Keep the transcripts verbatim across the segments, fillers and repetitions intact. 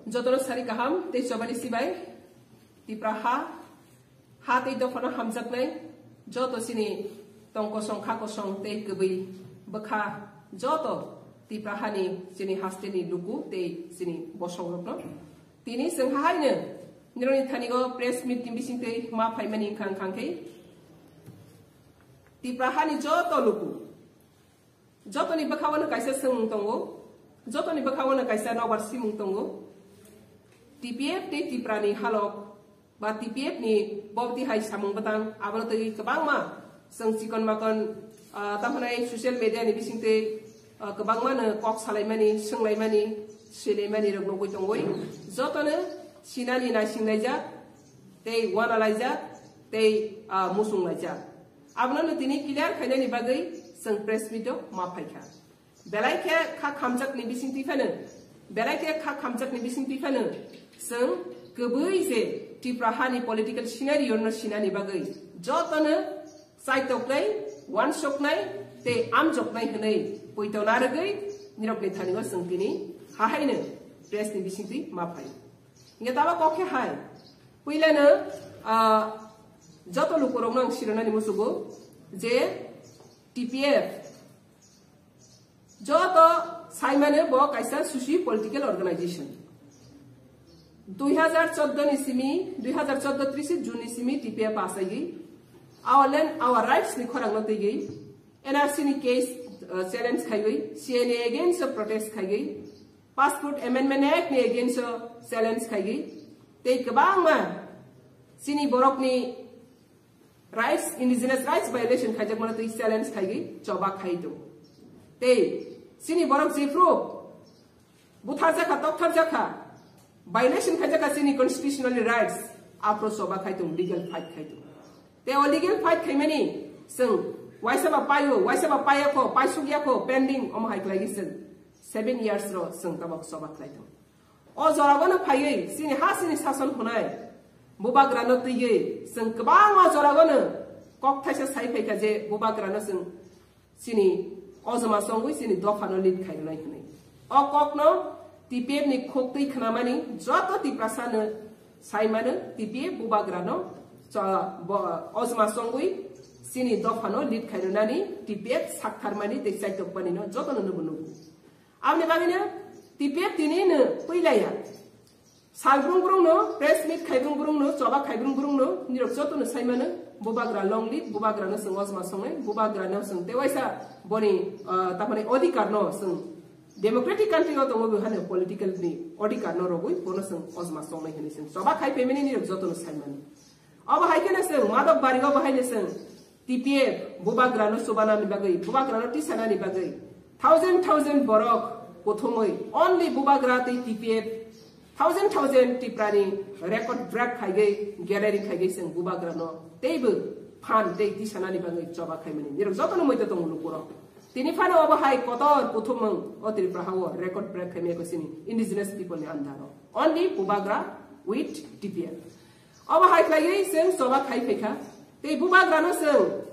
Jotono sari kaham tei chobani sibai Tipra ha, ha tei dophano hamjaknai joto chini tong kosong kha kosong tei kwbwi bwkha joto Tipra hani chini hasteni luku tei chini bosongrokno. Tini chwng hahaino nironi thanigo press meet ni bisingtwi ma phaimani wngkha wngkha khe Tipra hani joto luku. Jotoni bwkhao no kaisa swngmung tongo, jotoni bwkhao no kaisa nobar simung tongo. T P F tei Tiprani halok ba T P F ni bobti hai samung bwtang abono twi kwbangma chwng chikon makon, ah, tamo hwnai social media ni bisingtwi, ah, kwbangma no kok salaimani, swnglaimani, swilaimani rok nugwi tongwi jotono sinani naisinglaijak tei wanalaijak tei, ah, musunglaijak. Abono no tini clear khainani bagwi chwng press meet o ma phaikha. Belai khe kha khamjakni bisingtwi phano, belai khe kha khamjakni bisingtwi phano chwng kwbwi je Tipra hani political scenario no sinani bagwi jotono chaitoknai, wansoknai tei amjoknai hwnwi poito narwgwi nirokni thani o chwng tini hahaino press ni bisingtwi ma phai. Hingke tabo kok khe hai. Puilano, ah, joto lukurokno ang sironani musugo je T P F joto saimano bo kaisa socio political organization. Dui hazar chordo ni simi, dui hazar chordo tris June ni simi T P F asaigi our land, our rights ni khorang no tigi N R C ni case, uh, challenge khaiwi, C N A against o protest khaiwi, Passport Amendment Act ni against o challenge khaiwi, tei kwbangma chini borok ni rights, indigenous rights violation khaijakmano tei challenge khaiwi choba khai tongo. Tei chini borok jephru butharjakha, toktharjakha, violation khaijakha chini constitutional rights, aphro choba khai tongo, legal fight khai tongo. Tei o legal fight khaimani chwng waisa ba paio, waisa ba paiya kho, paisuk ya kho, pending omo hai khlai chwng seven years ro chwng tabok choba khlai tongo. O joragano phaiwi chini ha chini sason hwnai bubagrano twiwi chwng kwbangma joragano kok thaisa sai phaikha je bubagrano chwng chini ojma chongwi chini dophano lead khairwnai hwnwi. O kokno T P F ni khuk twi khnamani joto Tiprasano saimano T P F bubagrano cho-, bo-, ojma chongwi chini dophano lead khairwnani T P F saktharmani tei chaitokmanino jotono nubo nugo. Aboni bagwino T P F tini no puilaya. Salbrung brung no, press meet khaibrung brung no, choba khaibrung brung no, nirok joto no saimano, bubagra long live, bubagra no chwng ojma songnai, bubagra no chwng tewaisa boni, ah, tamani odhikar no chwng democratic country o tongo bo hano political ni odhikar no rogwi bono chwng ojma songnai hinwi chwng choba khai phaimani nirok joto no saimano. Obo hai kheno chwng madok bari obo hai no chwng T P F bubagrano chubanani bagwi, bubagrano tisanani bagwi thousand thousand borok kuthumwi only bubagra tei T P F thousand thousand Tiprani record break khaigwi, gathering khaigwi chwng bubagrano teibo phan tei tisanani bagwi choba khaimani. Nirok jotono muitu tongo lukurok. Tini phano obo hai kotor kuthumung o Tripura hao record break khaimani ko chini indigenous people ni andaro. Only bubagra with T P F. Obo hai khlaiwi chwng choba khai phaikha. Tei bubagrano chwng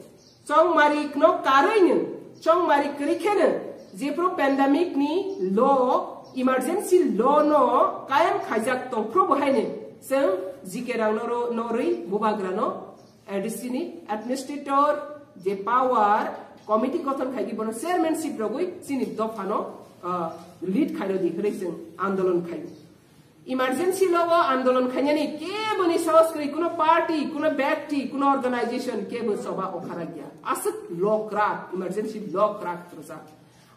chongmari no karwi no, chongmari kwrwi kheno, jephru pandemic ni law, emergency law no kayam khaijak tongphru bo haino chwng G K rang no ro-, no rwi bubagrano A D C ni administrator je power committee gothon khaidi bono chairmanship rogwi chini dophano, ah, lead khairodi hwnwi chwng andolon khaio. Emergency law o andolon khainani keboni sahos kwrwi, kuno party, kuno byakti, kuno organization kebo choba okharakya. Aswk law kwrak, emergency law kwrak rwjak.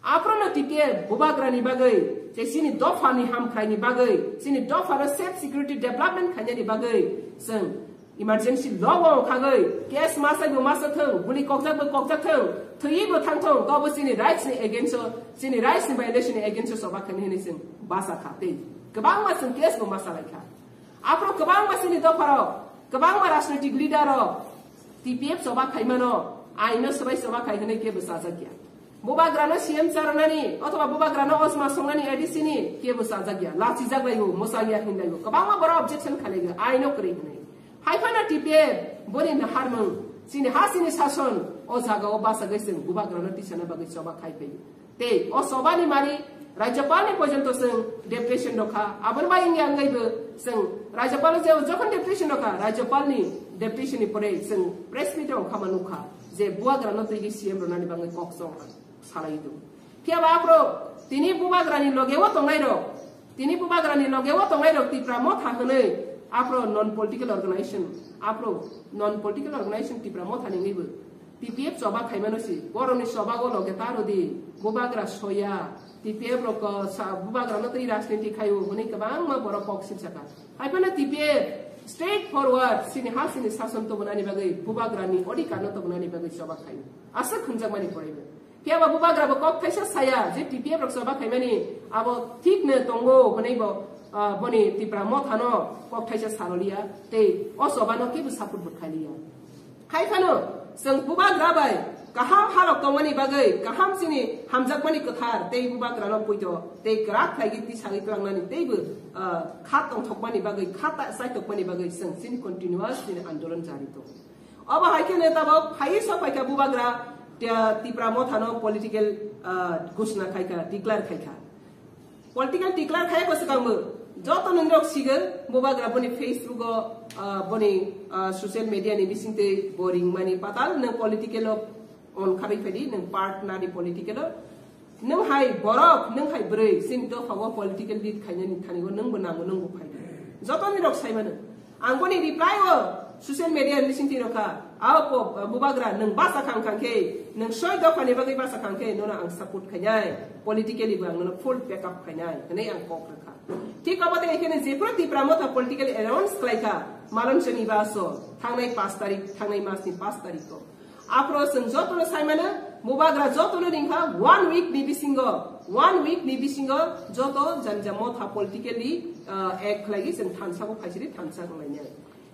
Aphrono T P F bubagrani bagwi, tei chini dophani hamkhraini bagwi, chini dophano safe security development khainani bagwi chwng emergency law o khagwi case masai bo masa thung, guli kokjak bo kokjak thung, thwiwi bo thang thung, tobo chini rights ni against o, chini rights ni violation ni against o choba khaini hinwi chwng basa kha tei kwbangma chwng case bo masa lai kha. Aphro kwbangma chini dopharok, kwbangma rajnitik leader rok T P F choba khaimano, aino swbai choba khai hinwi kebo chajakya. Bubagrano C M charanani othoba bubagrano ojma songnani A D C ni kebo chajakya, lachijak laibo, mwchangya hinlaibo, kwbangma borok objection khalaigo, aino kwrwi hinwi. Hai phano T P F boni naharmung, chini ha chini sason o jagao bachagwi chwng bubagrano tisana bagwi choba khai phaio. Tei o chobani mari Rajyapal ni porjonto chwng deputation rokha, aboni bai wngya wngaibo chwng Rajyapal je jokhon deputation rokha, Rajyapal ni deputation ni pore chwng press meet rok khama nukha je bubagra no twi C M rwnani bagwi kok chong salai do. Phiya ba aphro tini bubagra ni loge o tongnai rok, tini bubagra ni loge o tongnai rok Tipra Motha hwnwi aphro non political organization, aphro non political organization Tipra Motha ni wngwi bo T P F choba khaimano si, borokni chobago loge ta rwdi, bubagra soya, T P F rok ko sa-, bubagrano tei rajniti khaio hwnwi kwbangma borok kok sipsakha. Haiphano T P F straight forward sini ha sini sason tubunani bagwi, bubagrani odhikarno tubunani bagwi choba khaio. Aswk hwnjakmani pore bo. Phiya ba bubagra bo kok thaisa saya je T P F rok choba khaimani abo thik no tongo hwnwi bo, ah, boni Tipra Mothano kok thaisa saroliya tei o chobano kebo support bo khailiya. Hai phano chwng bubagra bai kaham halok tongmani bagwi, kaham chini hamjakmani kwthar tei bubagrano poito tei kwrak khlaigwi tisagwi tlangnani teibo, ah, kha tongthokmani bagwi, kha ta-, chaitokmani bagwi chwng chini continuous chini andolon jari tongo. Obo hai khe ne tabok phaiwi sok phaikha bubagra, Ti-, Tipra Mothano political, ah, ghosna khaikha, declare khaikha. Political declare khai ko swkang bo joto nongrok sigo bubagra boni Facebook o, ah, boni, ah, social media ni bisingtwi bo ringmani patal nwng political o on kharwi phaidi nwng part nani political o nwng hai borok nwng hai bwrwi chini dopha o political lead khainani thani o nwng bo nango nwng bo phaidi joto nongrok saimano. Ang boni reply o social media ni bising twi rokha, "Ao po, bubagra, nwng basa khang khang khe, nwng soi dopha ni bagwi basa khang khe, nono ang support khainai, politically bo ang nono full backup khainai," hwnwi ang kok rwkha. Thik obo tei khe jephru Tipra Motha political announce khlaikha, Malon Choni baso, thangnai pash tarik, thangnai mas ni pash tarik o. Aphro chwng jotono saimano, bubagra jotono ringkha one week ni bisingo, one week ni bisingo joto janja motha politically, ah, act khlaigwi chwng thansa bo phaisiri thansa wnglainai.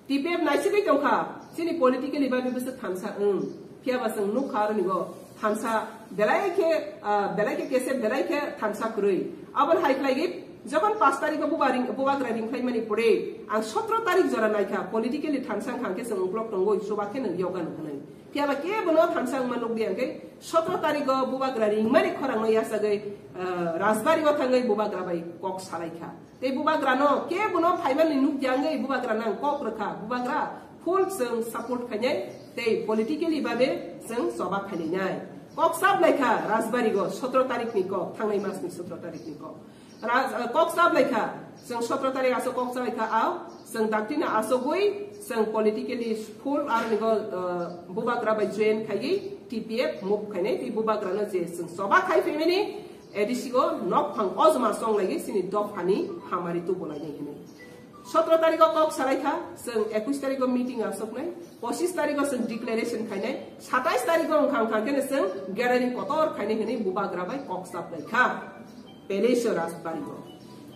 T P F naisigwi tongkha, chini politically bai bwswk thansa wng, phiya ba chwng nukha aroni bo thansa belai khe, ah, belai khe kesep, belai khe thansa kwrwi. Aboni hai khlaigwi jokhon pash tarikh o buba ring-, bubagra ringkhlaimani pore ang sotro tarikh jora naikha, politically thansa wngkha hwnkhe chwng uklok tongo, chuba khe nwng yoga nw hwnwi. Phiya ba kebo no thansa wngma nukdi hwnkhe sotro tarikh o bubagra ringmani khorang no yachagwi, ah, Rajbari o thangwi bubagra bai kok salaikha. Tei bubagra no kebo no phaimani nukdi hwnkhe bubagra no ang kok rwkha. Bubagra full chwng support khainai tei politically babe chwng choba khailainai. Kok sap laikha Rajbari o sotro tarikh ni kok, thangnai mas ni sotro tarikh ni kok. Raj-, eh, kok sap laikha, chwng sotro tarikh aswk kok salaikha, ao chwng dakti no aswkwi chwng politically full aroni go, eh, bubagra bai join khaiwi T P F move khainai, tei bubagra no je chwng choba khai phaimani A D C o nok phang ojma chong laiwi chini dophani hamari tubu lainai hinwi. Sotro tarikh o kok salaikha, chwng ekush tarikh o meeting aswknai, pochis tarikh o chwng declaration khainai, satais tarikh o wngkha wngkha khe chwng gathering kotor khainai hinwi bubagra bai kok sap laikha. Palace o Rajbari o.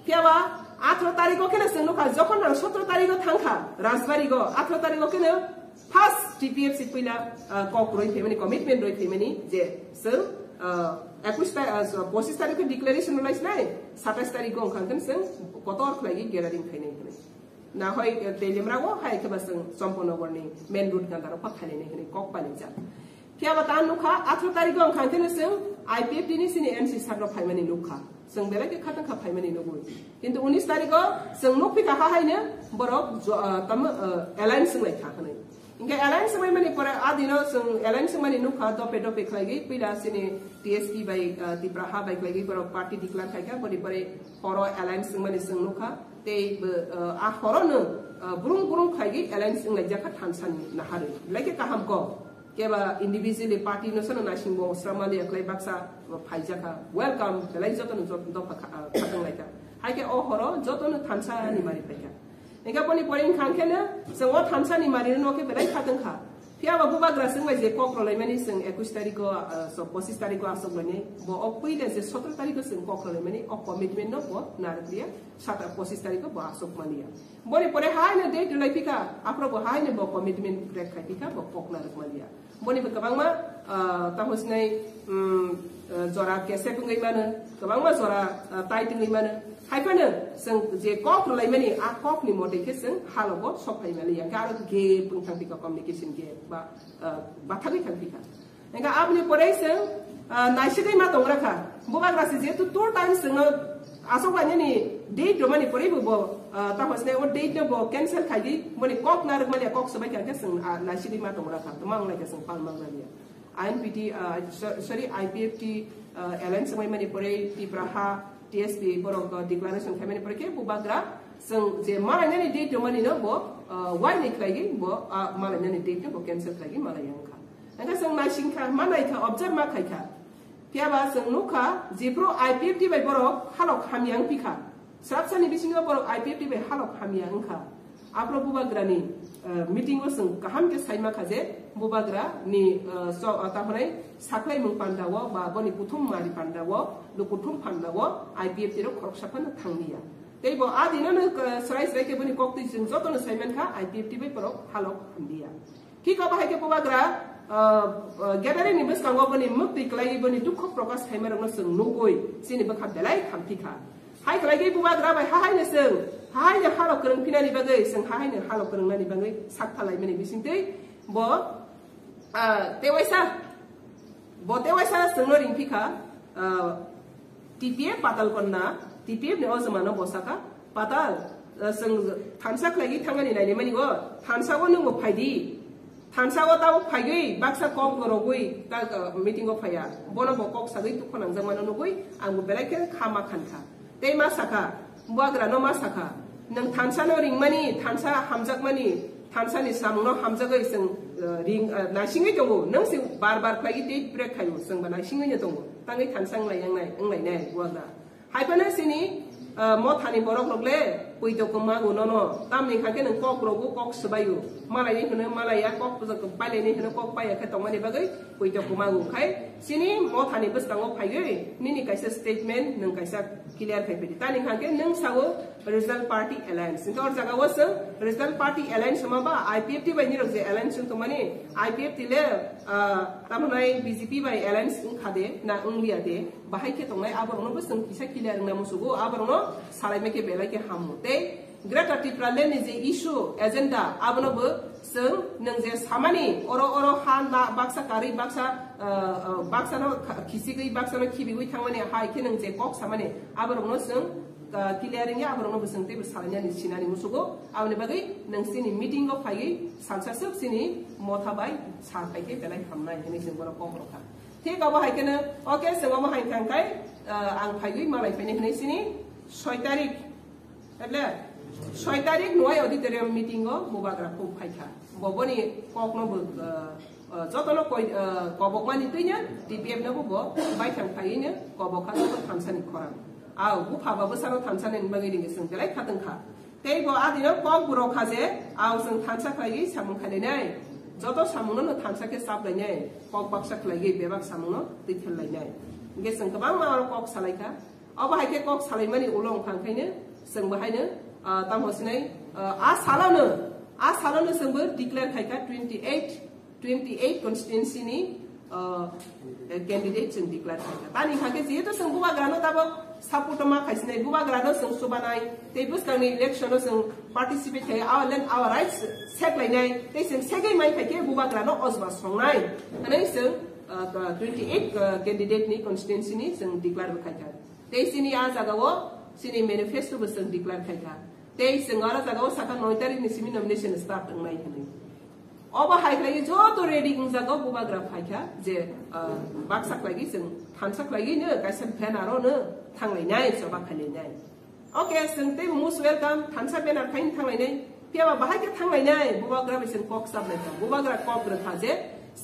Phiya ba athro tarikh o kheno chwng nukha, jokhon ang sotro tarikh o thangkha Rajbari o, athro tarikh o kheno first T P F si puila, ah, kok roi phaimani, commitment roi phaimani je chwng, ah, ekush ta-, ah, so, pochis tarikh o declaration rwlai sinai, satais tarikh o wngkha khe chwng kotor khlaiwi gathering khainai hinwi. Na hoi, eh, Telemra o hai khe ba chwng Champaknagar ni main road ganda rok pha khainai hinwi kok painai jak. Phiya ba ta nukha, athro tarikh o wngkha khe chwng I P F T ni sini M C sir rok phaimani nukha. Chwng belai khe khatang kha phaimani nugwi. Kintu unis tarikh o chwng nukphi kha ha haino borok jo-, ah, tamo, ah, alliance wnglaikha hinwi. Hinkhe alliance wngmani pore a dino chwng alliance wngmani nukha, dope dope khlaigwi puila chini T S P bai, ah, Tipra ha bai khlaigwi borok party declare khaikha, boni pore horo alliance wngmani chwng nukha. Tei bo, ah, a horono, ah, burung burung khlaigwi alliance wnglaijak kha thansa ni naharwi. Belai khe kaham kok. Keba individually party no sano naising bo sramali aklai baksa phaijakha. Welcome, belai jotono jot-, dopha kha-, ah, khatang laikha. Hai khe o horo jotono thansa ni mari phaikha. Hinkhe boni pore wngkha khe no, chwng o thansa ni mari no khe belai khatang kha. Phiya ba bubagra chwng bai je kok rwlaimani chwng ekush tarikh o, ah, so pochis tarikh o aswk lainai. Bo o puila je sotro tarikh o chwng kok rwlaimani o commitment no bo narwkliya, sata pochis tarikh o bo aswk maliya. Boni pore haino date rwlai phikha, aphro bo haino bo commitment break khai phikha, bo kok narwk maliya. Boni bo kwbangma, ah, tamo sinai, um, ah, jora kesep wngwi mano, kwbangma jora, ah, tight wngwi mano. Hai phano chwng je kok rwlaimani, a kok ni motoi khe chwng halogo sok phai maliya. Hwnkhe aro gap wng thang phikha, communication gap ba, ah, bathagwi thang phikha. Hwnkhe aboni pore chwng Ah, naisigwi ma tongra kha. Bubagra se jehetu two times chwngno asok lainani date romani pore bo, bo, ah, ta hosne o date no bo cancel khaidi, boni kok narwk mani kok swbai kha khe chwng, ah, naisigwi ma tongra kha. Tma wng lai kha chwng pal mang lai ya. I N P T, ah, so-, sorry, I P F T, ah, alliance wngmani pore Tipra ha T S P borok, ah, declaration khaimani pore khe Bubagra chwng je malainani date romani no bo, ah, why ni khlaidi bo, ah, malainani date no bo cancel khlaidi malai yang kha. Hingke chwng naising kha, ma nai kha, observe ma khai kha. Phiya ba chwng nuk kha, jephru I P F T bai borok halok hamya wng pi kha. Srapsani bisingo borok I P F T bai halok hamya wng kha. Aphuru Bubagrani, eh, meeting o chwng kaham khe sai ma kha je, Bubagra ni, eh, so, eh, ta hwnai saklaimung panda o ba boni kuthum mari panda o, lukuthum panda o I P F T rok khoroksa phano thang liya. Tei bo a dino no, eh, srai srai khe boni kok twi chwng joto no sai man kha, I P F T bai borok halok hamliya. Thik abo hai khe Bubagra, ah, ah, gathering ni bwskango boni mwktwi kwlaiwi boni dukho prokash khaima rokno chwng nugwi chini bwkha belai khamthi kha. Hai khlai khe Bubagra bai ha haino chwng, ha haino halok kwrwng phinani bagwi, chwng ha haino halok kwrwngnani bagwi sak phalai mani bisingtwi bo, ah, tewaisa, bo tewaisa chwngno ring phi kha, ah, T P F Patal Konna, T P F ni o jwmano bo saka, Patal, eh, chwng thansa khlaigwi thangani nainimani o, thansa o nwng bo phaidi. Thansa o tabo phaigwi baksa kok bo rogwi ta, eh, meeting o phaiya. Bono bo kok sagwi tukho nangjakmano nugwi ang bo belai khe kha ma khan kha. Tei ma saka, Bubagra no ma saka, nwng thansa no ringmani, thansa hamjakmani, thansa ni samung no hamjagwi chwng, eh, ring, eh, naisingwi tongo. Nwng se bar bar khlaigwi tei break khaio, chwng ba naisingwi no tongo. Tangwi thansa wng lai yang nai, wng lai nai, Bubagra. Hai phano chini, ah, mothani borok rok le poito kwmago nono. Tamni hwnkha khe nwng kok rogo kok swbaio. Malai ni hwno malai ya, kok pailaini hwno kok paiya khe tongmani bagwi poito kwmago. Khai chini mothani bwskango phaiwi nini kaisa statement nwng kaisa clear khai phaidi. Tani hwnkha khe nwng sao Regional Party Alliance. Hwnkhe o jaga o chwng Regional Party Alliance hwnma ba I P F T bai nirok je alliance wng tongmani, I P F T le, ah, tamo nai B J P bai alliance wngkha de na wngya de? Bahai khe tongnai, aborokno bo chwng kisa clear wngna musugo, aborokno salaima khe belai khe hamu. Tei Greater Tipraland ni je issue, agenda, abono bo chwng nwng je samani, oro, oro ha na baksa karwi baksa, ah, ah, baksa no kha-, khisigwi baksa no khibiwi thangmani, hai khe nwng je kok samani, aborokno chwng, ah, clear wngya, aborokno bo chwng teibo salainani sinani musugo. Aboni bagwi nwng chini meeting o phaiwi salsa swk chini motha bai sa phai khe belai hamnai hinwi chwng bono kok rwkha. Thik abo hai kheno, okay, chwng omo hai thang khai, ah, ang phaiwi malai phainai hinwi chini soi tarik, eble soi tarik Nuwai auditorium meeting o Bubagra kok phaikha. Bo boni kokno bo, ah, ah, jotono koi, ah, kobokmani twino T P F no bo bo baithang phaiwino kobokha joto thansani khorang. Au, bupha ba bwsano thansani bagwi ringwi chwng belai khatungkha. Tei bo adino kok bo rwkha je, au chwng thansa khlaiwi samung khainai. Joto samungno no thansa khe chaplainai, kok baksa khlaiwi bebak samungno twi phellainai. Hwnkhe chwng kwbangma oro kok salaikha. Obo hai khe kok salaimani ulo wngkha khaino chwng bo haino, ah, tamo sinai, ah, a salono, a salono chwng bo declare khaikha twenty eight, twenty eight constituency ni, ah, candidate chwng declare khaikha. Tani hwnkha khe jehetu chwng Bubagrano tabok support ma khaisinai, Bubagrano chwng chubanai, tei bwskangni election o chwng participate khai our land, our rights seklainai, tei chwng segwi mai khai khe Bubagrano ojba songnai hwnwi chwng, ah, twenty eight, ah, candidate ni constituency ni chwng declare bo khaikha. Tei chini a jaga o chini manifesto bo chwng declare khaikha. Tei chwng aro jaga o sakha noi tarik ni simi nomination start wngnai hwnwi. Obo hai khlaiwi joto ready wngjago, Bubagra phaikha je, ah, baksa khlaiwi chwng thansa khlaiwi no kaisa banner o no thanglainai, choba khailainai. Okay, chwng tei most welcome, thansa banner khaino thanglainai. Phiya ba bahai khe thanglainai, Bubagra bai chwng kok sablaikha. Bubagra kok rwkha je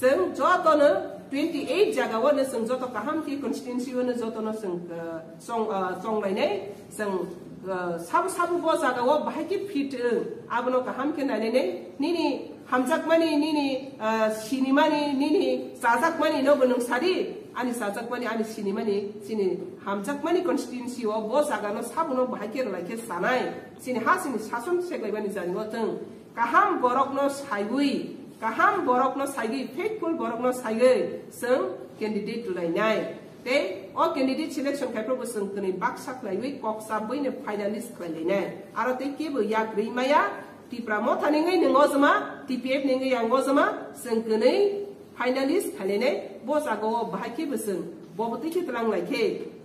chwng jotono twenty eight jaga o no chwng joto kaham khe constituency o no jotono chwng, ah, chong, ah, chonglainai, chwng, ah, sabo sabo bo jaga o bahai khe fit wng, abono kaham khe nainai nai, nini hamjakmani, nini, ah, sinimani, nini chajakmani no bo nwng sadi, ani chajakmani, ani sinimani, chini hamjakmani constituency o bo jaga no sabo no bahai khe rwlai khe chanai, chini ha chini sason seklaimani jani o chwng kaham borokno saiwi, kaham borokno saiwi, faithful borokno saiwi chwng candidate tulainai. Tei o candidate selection khai phuru bo chwng kwnwi baksa khlaiwi kok sabwi no finalist khlailainai. Aro tei kebo yak rwi maya, Tipra Motha ni wngwi nwng ojma, T P F ni wngwi ang ojma, chwng kwnwi finalist khailainai. Bo jaga o bahai khe bo chwng bo bwtwi khe twlang lai khe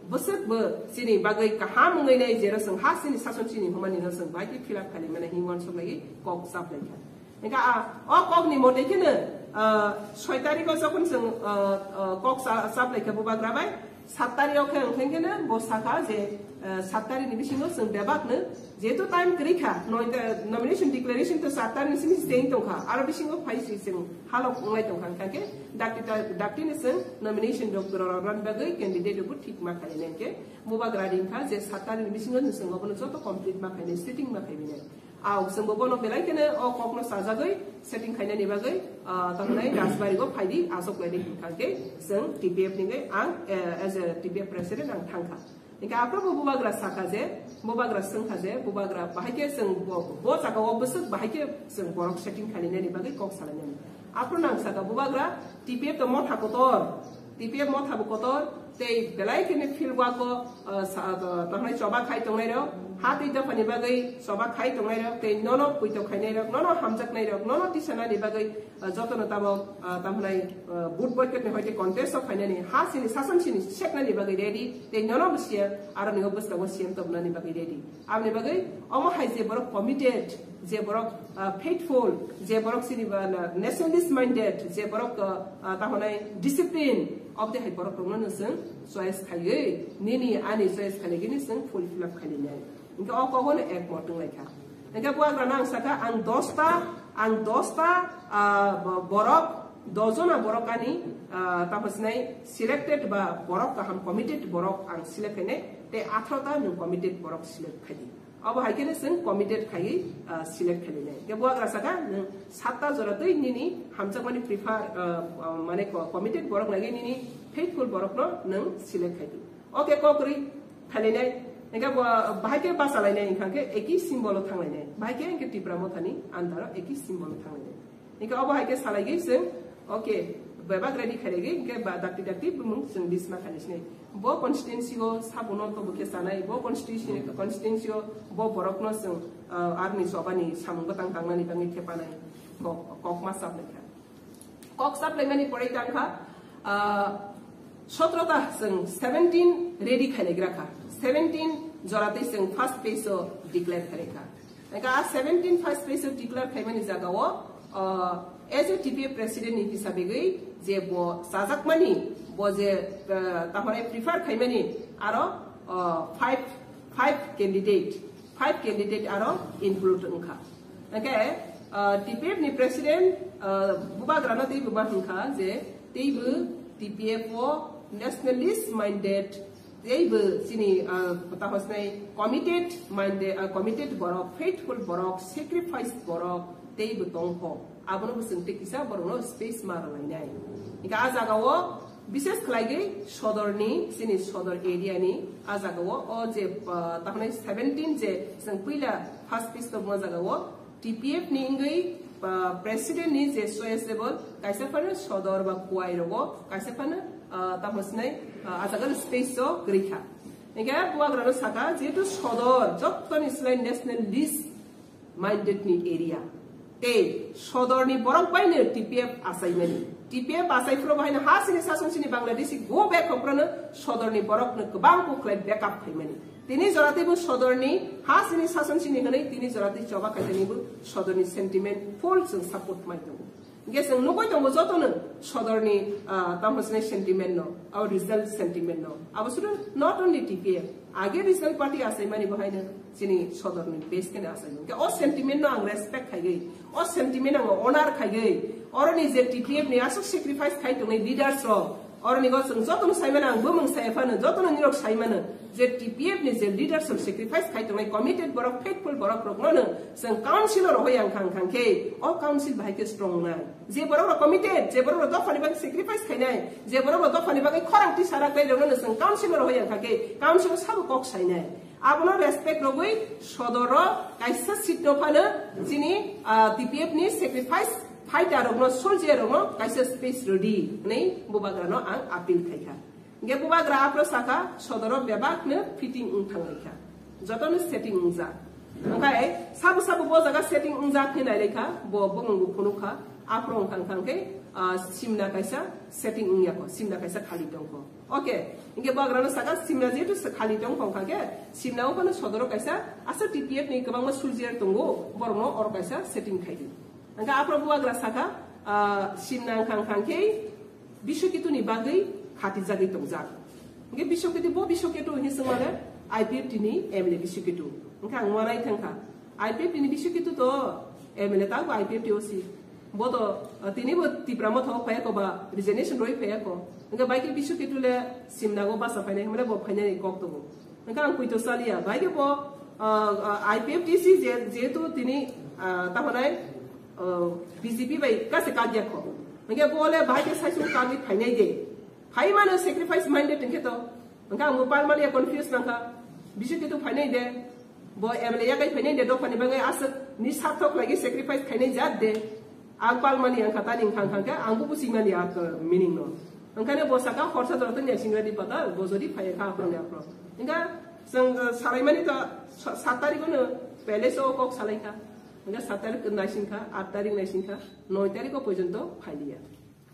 bwswk bo chini bagwi kaham wngwi nai, jero chwng ha chini sason chini humani no chwng bahai khe fill up khaili mani hinwi uansuk lai kok chap lai kha. Hingkha a, o kok ni mote kheno, ah, soi tarikh o jokhon chwng, ah, ah, kok cha-, chap lai kha bubagra bai, sat tarikh o khe wngkha kheno bo sakha je, ah, sat tarikh ni bisingo chwng bebak no, jehetu time kwrwi kha, noi ta-, nomination declaration to sat tarikh ni simi se tong kha, aro bisingo phai si chwng halok wnglai tong kha, hingkha khe dakti ta-, dakti ni chwng nomination rok rok rok bagwi candidate rok bo thik ma khainai, hingkhe bubagra ring kha je sat tarikh ni bisingo chwng obono joto complete ma khainai, setting ma khainai. Aw, chwngbo bono belai kheno o kokno chajagwi setting khainani bagwi, ah, tamo nai Rajbari o phaidi, aswk laidi hwnkha khe chwng T P F ni wngwi ang, eh, as a T P F president ang thangkha. Hingkhe aphuru bo bubagra sakha je, bubagra swngkha je, bubagra bahai khe chwng bo, bo jaga o bwswk bahai khe chwng borok setting khainani bagwi kok salainani. Aphuru nang sakha bubagra T P F to motha kotor, T P F motha bo kotor, tei belai kheno field work o, ah, sa-, ah, tamo nai choba khai tongnai rok, ha tei dopha ni bagwi choba khai tongnai rok, tei nono puito khainai rok, nono hamjaknai rok, nono tisanani bagwi, ah, jotono tamo, ah, tamo nai, ah, vote boycott ni hoite contest o khainani, ha sini sason sini seknani bagwi ready, tei nono bwsiya aro ni o bwskango C M tobnani bagwi ready. Aboni bagwi omo hai je borok committed, je borok, ah, faithful, je borok chini ba na nationalist minded, je borok, ah, ah, tamo nai discipline, obde hai borok rokno no chwng choice khaiwi, nini ani choice khainai gini chwng fulfill up khainai. Hingkhe o kogono ekmot wng lai kha. Hingkhe bubagrano ang sakha, ang dosta, ang dosta, ah, bo-, borok, dos jona borok ani, ah, tamo sinai selected ba borok kaham committed borok ang select khainai, tei atharo ta nwng committed borok select khaidi. Abo hai kheno chwng committed khaiwi, ah, select khainai. Hingkhe bubagra sakha, nwng satta jora twi nini hamjakmani prefer, ah, ah, mane co-, committed borok naiwi nini faithful borokno nwng select khaidi. Okay, kok kwrwi khainai. Hingkhe bo bahai khe bachalainai, hingkha khe eki symbol o thanglainai. Bahai khe hingkhe Tipra Mothani under o eki symbol o thanglainai. Hingkhe obo hai khe salaigwi chwng, okay, bebak ready khailagwi, hingkhe ba dakti dakti bumung chwng list ma khainai sinai. Bo constituency o sabuno to bo khe chanai, bo constituency, constituency o bo borokno chwng, ah, arni chobani samung bwtang tangnani bagwi thepanai kok, kok ma chap lai kha. Kok chap laimani pore tang kha, ah, sotro ta chwng seventeen ready khailaigra kha. Seventeen jora tei chwng first phase o declare khailai kha. Hingkhe a seventeen first phase o declare khaimani jaga o, ah, as a T P F president ni hisabigwi je bo chajakmani, bo je, ah, tamo nai prefer khaimani aro, ah, five, five candidate, five candidate aro include wngkha. Hingkhe, ah, T P F ni president, ah, bubagrano teibo ma hwnkha je teibo T P F o nationalist minded, teibo chini, ah, tamo sinai committed minded, ah, committed borok, faithful borok, sacrifice borok teibo tongkho. Abono bo chwng tei kisa borokno space ma rwlainai. Hingkhe a jaga o bishes khlaigwi sodorni, chini sodor area ni a jaga o, o je, ah, tamo nai seventeen je chwng puila first phase tongma jaga o T P F ni wngwi, ah, president ni je choiceable kaisa phano sodor ba kuai rogo kaisa phano, ah, tamo sinai, ah, a jaga space o kwrwi kha. Hingkhe bubagrano sakha, jehetu sodor jottoni slai nationalist minded ni area. Tei sodorni borok baino T P F achaimani. T P F achai phuru bahaino ha sini sason sini Bangladeshi go back hokrano sodorni borokno kwbang kuk khlai backup khaimani. Tini jora teibo sodorni ha sini sason sini hwnwi tini jora tei choba khaitanibo sodorni sentiment full chwng support mai tongo. Hingkhe chwng nugwi tongo jotono sodorni, ah, tamo sinai sentiment no, abo regional sentiment no. Abo sudu not only T P F, age regional party achaimani bahaino chini sodorni base kheno achaimani. Hingkhe o sentiment no ang respect khaigwi, o sentiment ang honor khaigwi, oroni je T P F ni aswk sacrifice khai tongnai leaders rok, oroni go chwng jotono saimano ang bumung sai phano, jotono nirok saimano je T P F ni je leaders rok sacrifice khai tongnai committed borok, faithful borok rokno no chwng council o rohoi ang khang khang khe o council bahai khe strong nai. Je borok rok committed, je borok rok dophani bagwi sacrifice khainai, je borok rok dophani bagwi khorang tisa rak tei rokno no chwng council o rohoi ang kha khe council o sabo kok sainai. Abono respect rogwi sodoro kaisa seat no phano chini, ah, T P F ni sacrifice fighter rokno, soldier rokno kaisa space rwdi hwnwi bubagrano ang appeal khaikha. Hingkhe bubagra aphro sakha, sodoro bebakno fitting wng thanglaikha. Jotono setting wngjak. Hingkhe sabo sabo bo jaga setting wngjak hwnwi nailaikha, bo bumungbo phunukha, aphro wng thang thang khe ah, simna kaisa setting wngya kho, simna kaisa khali tong kho. Okay, hingke bubagrano saka simna jehetu se khali tong kho, hingkha khe simna o phano sodoro kaisa asa T P F ni kwbangma soldier tongo, borokno oro kaisa setting khai di. Hingkhe aphro bubagra saka, ah, simna wngkha, hingkha khe Biswaketu ni bagwi khatijagwi tongjak. Hingke Biswaketu, bo Biswaketu hinwi swngmale I P F T ni M L A Biswaketu. Hingke ang uanai thangkha. I P F T ni Biswaketu to M L A tangbo I P F T O C. Bo to, uh, tini bo Tipra Motha o phaiya ko ba resignation roi phaiya ko. Hingke bai khe Biswaketu le simna go basa phainai hwnmale bo phainani kok tongo. Hingke ang poito saliya. Bai khe bo, uh, uh, I P F T C je, jehetu tini, uh, tamo nai, uh, B J P bai kase kagya ko. Hingke bo le bai khe saisung kagwi phainai de. Phai mano sacrifice minded hingke to. Hingke ang bo palmani ya confuse nangkha. Biswaketu phainai de. Bo M L A yakai phainai de dophani bangwi aswk ni sarthok lagi sacrifice khainai jat de. Ang palmani ang kha tani hingkha hingkha khe ang bo buchimani a meaning no. Hingkhe bo saka horsa jora tong ya singra di patal bo jodi phai kha aphro ni aphro. Hingke chwng, uh, salaimani to sa-, sat tarikh no palace o kok salai kha. Hingke sat tarikh naising kha, aat tarikh naising kha, noi tarikh o porjonto phailiya.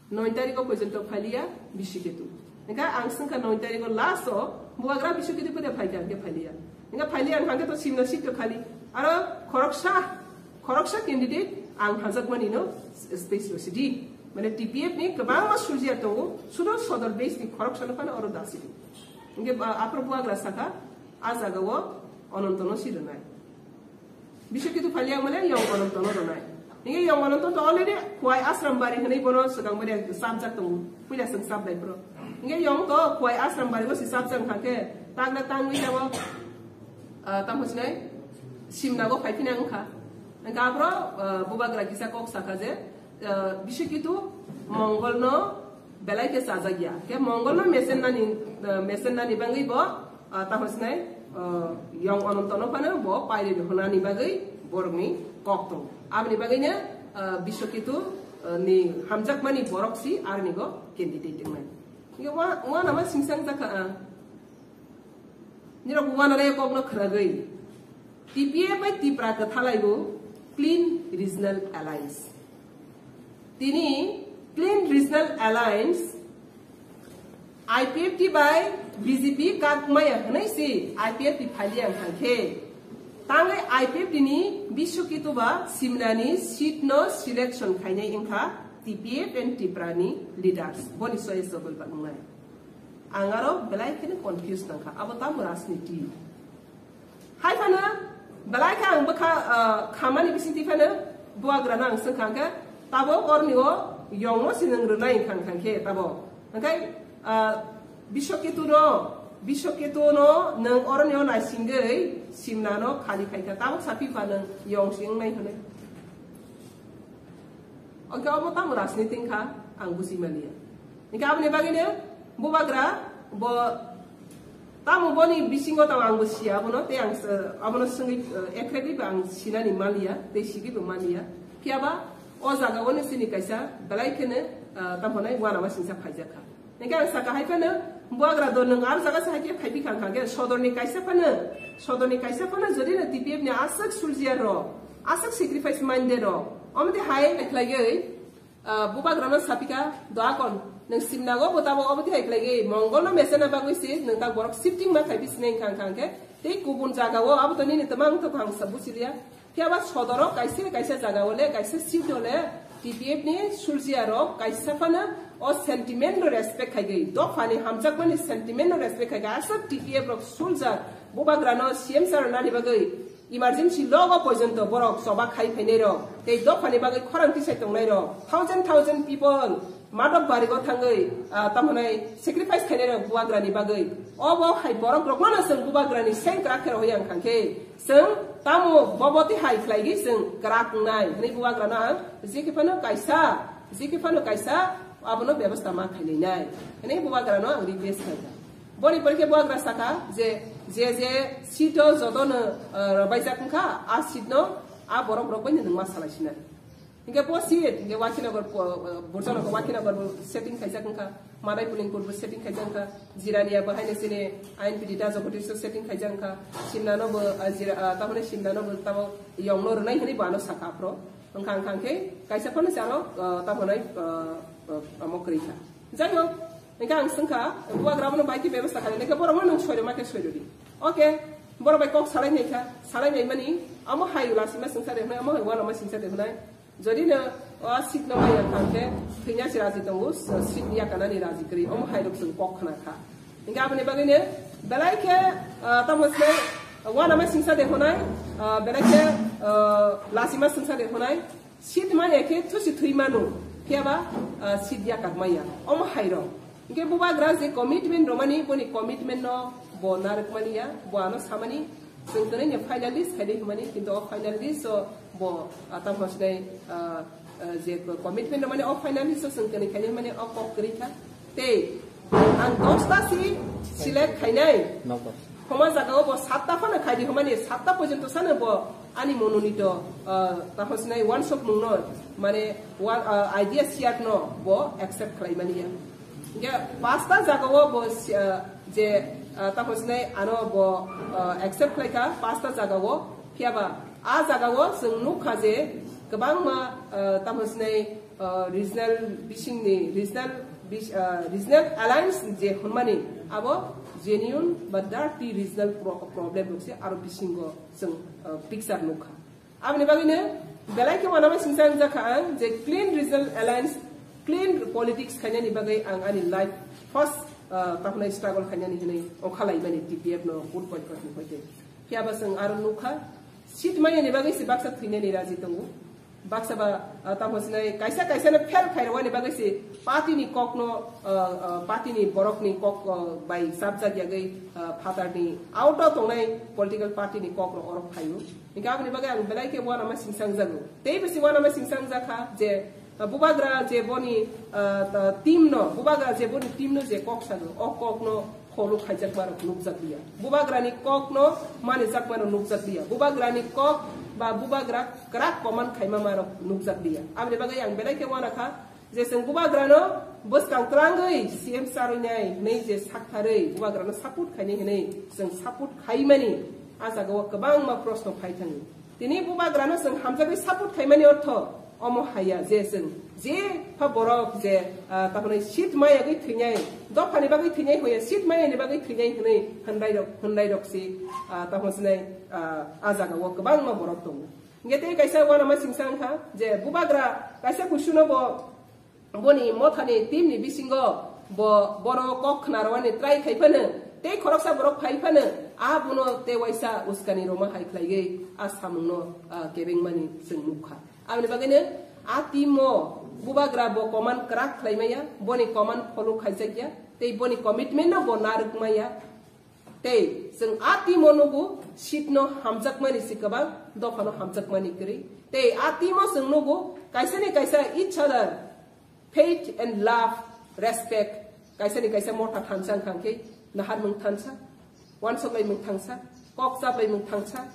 Noi tarikh o porjonto phailiya Biswaketu. Hingke ang swngkha noi tarikh o last o bubagra Biswaketu phaida phaikha hingke phailiya. Hingke phailiya ang hingke to simna seat to khali. Aro khoroksa, khoroksa candidate ang hamjakmani no space rwsidi. Mane T P F ni kwbangma soldier tongo, sudo sodor base ni khoroksa no phano oro dasidi. Hingke ba-, aphro bubagra saka, a jaga o Ononto no si rwnai. Biswaketu phailiya male yong Ononto no rwnai. Hingke yong Ononto to already Khowai Ashram Bari hwnwi bono swkang bari chapjak tongo. Puila swng chap bai phro. Hingke yong to Khowai Ashram Bari o si chapjak hingkha khe tangna tangwi tamo, ah, tamo sinai simna go phai phina wngkha. Hingke aphro, ah, bubagra kisa kok saka je, ah, Biswaketu Mongol no belai khe chajak ya. Khe Mongol no mesen nani, ah, mesen nani bangwi bo, ah, tamo sinai, ah, yong Ononto no phano bo pairi hwnani bagwi borokni kok tongo. Aboni bagwino, ah, Biswaketu, ah, ni hamjakmani borok si aroni go candidate wngnai. Hingke wa-, wanama singsang jakha ang. Nirok wanare kokno khwnagwi. T P F bai Tipra kwthalaibo Clean Regional Alliance. Tini Clean Regional Alliance I P F T bai B J P kak maya hwnwi si I P F T phailiya wngkha khe. Tangwi I P F T ni Biswaketu ba simnani seat no selection khainai wngkha T P F and Tipra ni leaders. Boni soye sogol ba wngnai. Ang aro belai kheno confuse nangkha. Abo tamo rajniti? Hai phano belai khe ang bwkha, ah, khamani bisingtwi phano bubagrano ang swngkha hwnkhe, tabok orni o yongno se nwng rwnai wngkha, wngkha khe tabok. Hwnkhe, ah, Biswaketu no, Biswaketu no nwng oroni o naisingwi simna no khali khaikha, tabok saphi pha nwng yong se wngnai hwnwi. Hwnkhe obo tamo rajniti wngkha ang buji maliya. Hwnkhe aboni bagwino bubagra bo tamo boni bisingo tamo ang bo siya abono, tei ang s-, abono swngwi, eh, ekregwi bo ang sinani maliya, tei sigwi bo maliya. Phiyaba o jaga o no chini kaisa belai kheno, eh, tamo nai wanama singsa phaijakha. Hingke ang saka hai phano, bubagra do nwng ar jaga se hai khe phai phikha wngkha khe, sodorni kaisa phano, sodorni kaisa phano jodi no T P F ni aswk soldier rok, aswk sacrifice mande rok, omo twi hai khlaiwi, ah, bubagrano sapikha, "Doakon, nwng simnago bo tabok omo twi hai khlaiwi, Mongol no mesena bagwi se nwng ta borok shifting ma khai bisinai wngkha," wngkha khe, tei kubun jaga o abo to nini twmang wngtokha ang sa buchiliya. Phiya ba sodoro kaisa kaisa jaga o le, kaisa seat o le T P F ni soldier rok kaisa phano o sentiment no respect khai gwi, dopha ni hamjakmani sentiment no respect khai gwi, aswk T P F rok soldier bubagra no C M sir nani bagwi emergency logo porjonto borok choba khai phainai rok, tei dopha ni bagwi khorang tisai tongnai rok, thousand thousand people Madhop Barigo thangwi, ah, tamo hwnwi sacrifice khainai rok bubagrani bagwi. Obo hai borok rokno no chwng bubagrani seng kwrak khe rohoi ang kha khe, chwng tamo bobo twi hai khlaigwi chwng kwrak wngnai hwnwi bubagrano ang jekhe phano kaisa, jekhe phano kaisa abono bebostha ma khainai nai hwnwi bubagrano ang request khaikha. Boni porikhe bubagra saka je, je, je seat o jotono, ah, robaijak wngkha, a seat no a borok rok bai no nwngma salai sinai. Hingke bo seat, hingke Wakhinogor po-, Burjanogo Wakhinogor bo setting khaijak wngkha, Madai Pulingpur bo setting khaijak wngkha, Jirania bo haino chini I N P T da Jagadish setting khaijak wngkha, Simnano bo, ah, Jira-, ah, tamoni Simnano bo tamo yongno rwnai hwnwi bo ano saka aphro. Wngkha, wngkha hingke kaisa phano se ano, ah, tamo nai, ah, Amo kwrwi kha. Jai hok, hingke ang swngkha, bubagra abono bai khe bebasta khainai khe borokno nwng soirwma khe soirwdi. Okay, borok bai kok salai nai kha, salai nai mani, amo hai lasima swngsa de hwnai, amo hai uanama singsa de hwnai. Jodi no o seat no maya kha khe thwina se raji tongo, seat yakanani raji kwrwi, amo hai rok chwng kok khna kha. Hingke aboni bagwi no belai khe, ah, tamo se uanama singsa de hwnai, ah, belai khe, ah, lasima singsa de hwnai. Seat maya khe thusi thwi mano, phiya ba, ah, seat yakak maya. Omo hai rok. Hingke bubagra je commitment romani, boni commitment no bo narwk mani ya, bo ano samani, chwng tini ni finalist hai de hwnmani, kintu o finalist o bo, ah, tamo sinai, ah, ah, je commitment romani o finalist o chwng tini khaini hwnmani o kok kwrwi kha. Tei ang dosta si select khainai. Nokbar. Homa jaga o bo satta phano khaidi hwnmani, satta porjonto sano bo ani mononito, ah, tamo sinai wansok mungno, mane, wa-, ah, idea share no bo accept khlai mani ya. Hingke pasta jaga o bo si-, ah, je, ah, tamo sinai ano bo, ah, accept khlai kha pasta jaga o, phiya ba a jaga o chwng nuk kha je kwbangma, ah, tamo sinai, ah, regional bisingni regional bis-, ah, regional alliance je hwnmani abo genuine ba dirty regional pro-, problem rok se aro bisingo chwng, ah, picture nuk kha. Aboni bagwi no belai khe uanama singsa wngjakha ang je clean regional alliance, clean politics khainani bagwi ang ani life first, ah, tamo sinai struggle khainani hinwi ongkhalaimani T P F no vote boycott ni hoite. Phiya ba chwng aro nuk kha seat maya ni bagwi se baksa thwinani raji tongo. Baksa ba, ah, tamo sinai kaisa kaisa no fail khairwani bagwi se party ni kok no, ah, ah, party ni borok ni kok, ah, bai sabjak yagwi, ah, phatar ni out o tongnai political party ni kok no orok phaio. Hingke aboni bagwi ang belai khe uanama singsa wngjago. Tei bisi uanama singsa wngjakha je, ah, bubagra je boni, ah, ta-, team no, bubagra je boni team no je kok sago, o kok no follow khaijakma rok nukjak liya. Bubagrani kok no manijakma rok nukjak liya. Bubagrani kok ba bubagra kwrak command khaima ma rok nukjak liya. Aboni bagwi ang belai khe uana kha je chwng bubagrano bwskang twlangwi C M sir rwnai hwnwi je saktharwi bubagrano support khainai hwnwi chwng support khaimani a jaga o kwbangma proshno phai thango. Tini bubagrano chwng hamjagwi support khaimani ortho omo haiya je chwng je pha borok je, ah, tamo sinai seat mayagwi thwinai, dophani bagwi thwinai hoya seat mayani bagwi thwinai hwnwi hwnrai rok, hwnrai rok si, ah, tamo sinai, ah, a jaga o kwbangma borok tongo. Hingke tei kaisa uanama singsa wngkha je bubagra kaisa kusuno bo boni mothani team ni bisingo bo bono kok khna rwani try khai phano tei khoroksa borok phai phano a bono tei waisa uskani rwma hai khlaiwi a samungno, ah, kebengmani chwng nukha. Aboni bagwino a team o bubagra bo command kwrak khlaimaya, boni command follow khaijakya tei boni commitment no bo narwkmaya. Tei chwng a team o nugo seat no hamjakmani si kwbang, dopha no hamjakmani kwrwi. Tei a team o chwng nugo kaisa ni kaisa each other faith and love, respect, kaisa ni kaisa motha thansa wngkha khe naharmung thansa, uansoklaimung thansa, kok chaplaimung thansa,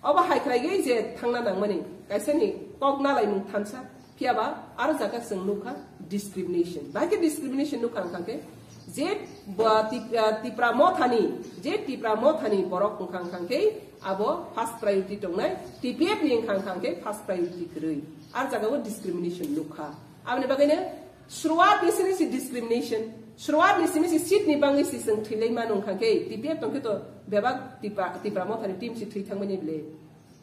obo hai khlaiwi je thangna nangmani kaisa ni kok nalaimung thansa, phiya ba aro jaga chwng nukha discrimination. Bahai khe discrimination nukha wngkha khe je bo Tip-, ah, Tipra mothani, je Tipra mothani borok wngkha wngkha khe abo first priority tongnai, T P F ni wngkha wngkha khe first priority kwrwi. Aro jaga o discrimination nukha. Aboni bagwino Suruat ni simi si discrimination, suruat ni simi si seat ni bangwi si chwng thwilai mano wngkha khe T P F tongkhe to bebak Tipra, Tipra mothani team si thwi thangmani bile.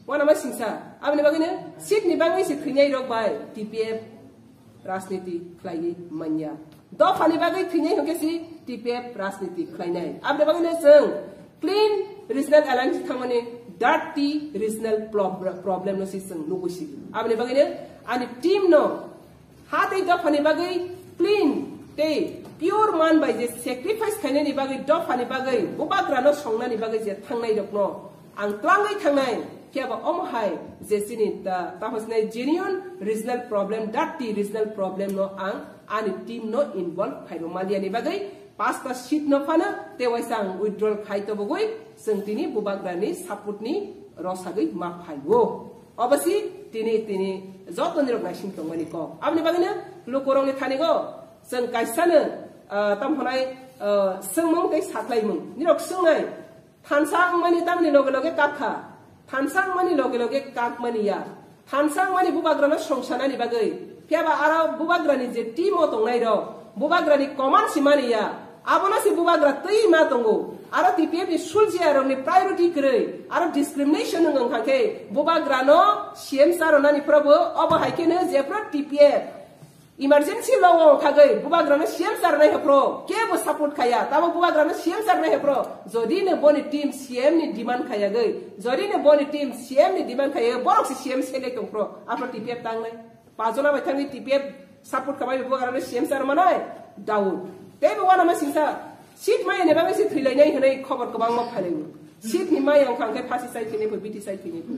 Uanama singsa, aboni bagwino seat ni bangwi si thwinai rok bai T P F rajniti khlaiwi manya. Dopha ni bagwi thwinai hwnkhe si T P F rajniti khlainai. Aboni bagwino chwng clean regional alliance thangmani dirty regional prob-, problem no si chwng nugwi sidi. Aboni bagwino ani team no ha tei dophani bagwi clean tei pure man bai je sacrifice khainani bagwi dophani bagwi bubagrano songnani bagwi je thangnai rokno ang twlangwi thangnai, phiya ba omo hai je chini ta-, tamo sinai genuine regional problem, dirty regional problem no ang ani team no involve khairok maliani bagwi pasta seat no phano tei waisa ang withdrawal khai tobogwi chwng tini bubagrani support ni rosagwi ma phaio. Obo si tini, tini joto nirok naising tongmani kok. Aboni bagwino lukurokni thani go chwng kaisano, ah, tamo hwnai, ah, swngmung tei saklaimung. Nirok swngnai, thansa wngmani tamni loge loge kakha. Thansa wngmani loge loge kakmani ya. Thansa wngmani bubagrano songsanani bagwi Phiya ba aro bubagrani je team o tongnai rok, bubagrani command si mani ya, abono se bubagra twi ma tongo. Aro T P F ni suljiya rokni priority kwrwi, aro discrimination wng wngkha khe bubagrano C M sa rwnani phrobo obo hai kheno jephru T P F emergency law o khagwi bubagrano C M sa rwnai phro kebo support khaya, tamo bubagrano C M sa rwnai phro jodi no boni team C M ni demand khayagwi, jodi no boni team C M ni demand khayagwi borok se C M select tong phro aphro T P F tangnai. Pajona bai thangwi T P F support khamai bo arani C M sir manai Daud. Tei bo wana ma singsa seat mai ne bagwi se thwilainai hinwi khobor kwbangma phailaio. Seat ni mai ang khang khe phasi sai thwini pho, biti sai thwini pho.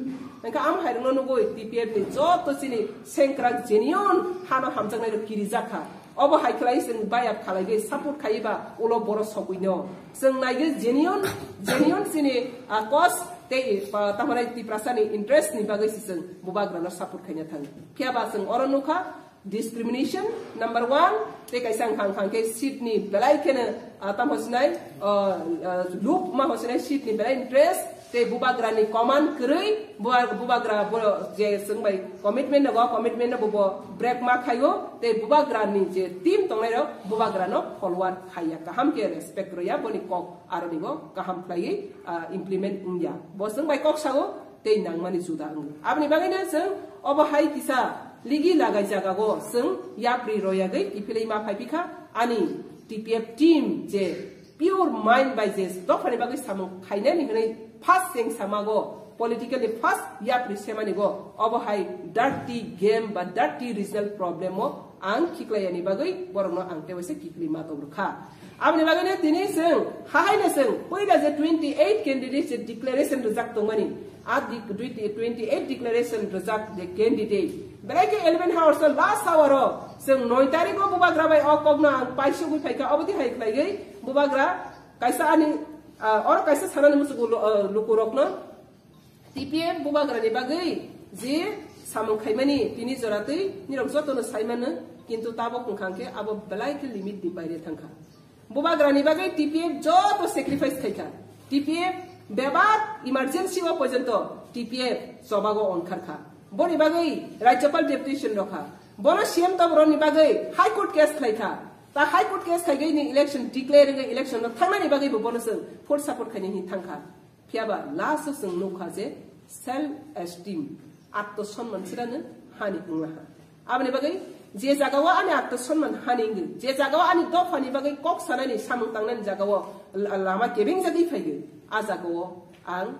Engkha am hai rungno nugwi T P F ni joto chini sengkrak genuine hano hamjaknai rok kirijak kha. Obo hai khlai chwng baya khalai support khaiba ulo boro sogwino. Chwng naigwi genuine, genuine chini, ah, cause tei, ah, tamharai Tiprasa ni interest ni bagwi se chwng bubagrano support khaina thang. Phiya ba chwng oro nukha discrimination number one, tei kaisa wngkha wngkha khe seat ni belai kheno, ah, tamo sinai, ah, ah, loop ma ho sinai seat ni belai interest, tei bubagra ni command kwrwi, buba-, bubagra bo je chwng bai commitment nago, commitment no bo, bo break ma khaio, tei bubagra ni je team tongnai rok bubagra no follower khaiya, kaham khe respect rwya, boni kok aroni bo kaham khlaiwi, ah, implement wngya. Bo chwng bai kok sao, tei nangmani juda wngo. Aboni bagwino chwng obo hai kisa ligi lagai jagao chwng yapri royagwi kiphilwi ma phai phikha ani T P F team je pure mind bai je dophani bagwi samung khainani hwnwi first cheng samago politically first yapri semani go obo hai dirty game ba dirty regional problem o ang khiklaiyani bagwi borokno ang tewaisa kiphilwi ma tong rwkha. Aboni bagwino tini chwng hahaino chwng puila je twenty eight candidate je declaration rwjak tongmani, a di-, twenty eight declaration rwjak je candidate belai khe eleven hours o last hour o chwng noi tarikh o bubagra bai o kokno ang paisugwi phaikha, obo twi hai khlaiwi bubagra kaisa ani, ah, oro kaisa sanani muchungo lu-, ah, lukurokno T P F bubagrani bagwi je samung khaimani tini joratwi nirok jotono saimano, kintu tabok wngkha khe abo belai khe limit ni baire thangkha. Bubagrani bagwi T P F joto sacrifice khaikha. T P F bebak emergency o porjonto T P F chobago onkharkha. Boni bagwi Rajyapal deputation rokha. Bono C M tobroni bagwi High Court case khlaikha. Ta High Court case khaigwi ni election declare wngwi election no thangnani bagwi bo bono chwng full support khaini hinwi thangkha. Phiya ba last o chwng nukha je self esteem, atto sonman chirano hani wnglaha. Aboni bagwi je jagao ani atto sonman hani wngwi, je jagao ani dophani bagwi kok sanani samung tangnani jagao la-, lama kebeng jagwi phaigwi, a jagao ang